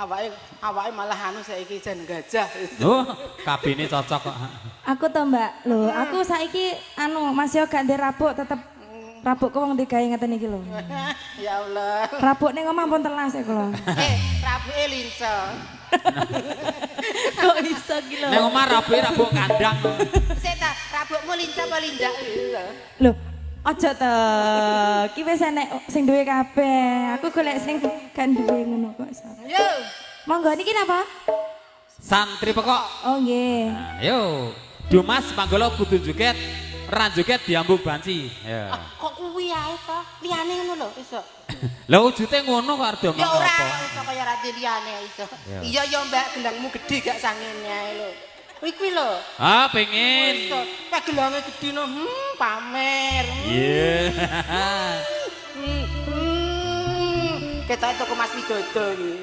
Awake awake malah anu saiki jan gajah. Oh, kabine cocok kok. Aku to, Mbak. Lho, aku saiki anu masih gak ndek rabuk tetep rabuk ku wong digawe ngeten iki lho. Ya Allah. Rabuk ning omah pun telas ya kula. Eh, rabuke linco. Kok iso ki lho? Ning omah rabuke rabuk kandang. Sik ta, rabukmu linco apa linjak? Lho, aja to. Ki wis enek sing duwe kabeh. Aku golek sing gak duwe ngono kok iso. Yo. Monggo niki napa? Santri pekok. Oh nggih. Nah, yo. Dumas Manggolo kudu joget, ra joget diambung banci. Ya. Ah, kok kuwi ae to? Liyane ngono lho iso. Lah wujute ngono kok arep diomong Ya ora apa? iso kaya ra liyane iso. Ya. Iya ya Mbak, gendangmu gedhe gak sangene ae lho. Kuwi kuwi lho. Ah, pengen. Iso. Pak gelange gedhe no, pamer. Iya. Ketok tuku Mas Widodo iki.